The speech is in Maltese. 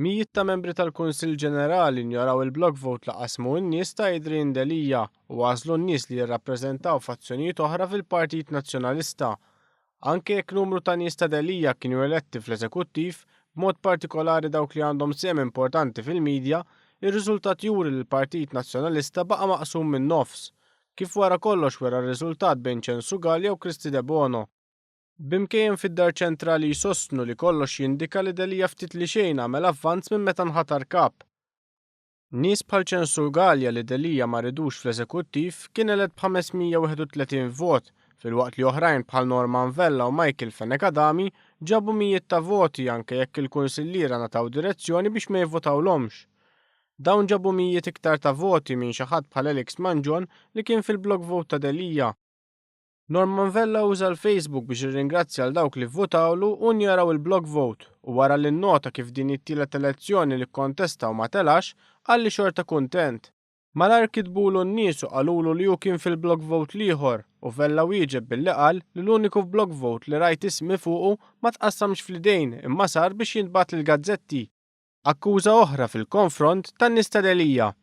Mijiet ta' membri tal-Kunsill Ġenerali njoraw il-block vote li qasmu n-nies ta' Adrian Delia u għażlu n-nies li jirrappreżentaw fazzjonijiet oħra fil-Partit Nazzjonalista. Anke jekk numru ta' nies ta' Delia kienu eletti fl-Eżekuttiv, b'mod partikolari dawk li għandhom sehem importanti fil-media, ir-riżultat juri li l-Partit Nazzjonalista baqa' maqsum min-nofs. Kif wara kollox wera r-riżultat bejn Ċensu Galea u Kristy Debono. B'imkejjen fid-Dar Ċentrali jsostnu li kollox jindika li Delia ftit li xejn għamel avvanz minn meta nħatar Kap. Nies bħal Ċensu Galea li Delia ma ridux fl-Eżekuttiv kien elett b'531 vot filwaqt li oħrajn bħal Norman Vella u Michael Fenech Adami ġabu mijiet ta' voti anke jekk il-kunsilliera ngħataw direzzjoni biex ma jivvotawlhomx. Dawn ġabu mijiet iktar ta' voti minn xi ħadd bħal Alex Mangion li kien fil-block vote ta' Delia. Norman Vella uża l-Facebook biex irringrazzja 'l dawk li vvutawlu u njaraw il-block vote u wara li nnota kif din hi t-tielet elezzjoni li kkontesta u ma telax, qal li xorta kuntent. Malajr kitbulu n-nies u qalulu li hu kien fil-block vote l-ieħor u Vella wieġeb billi qal li l-uniku block vote li rajt ismi fuqu ma tqassamx fl-idejn imma sar biex jintbagħat lill-gazzetti. Akkuża oħra fil-konfront tan-nies ta' Delia.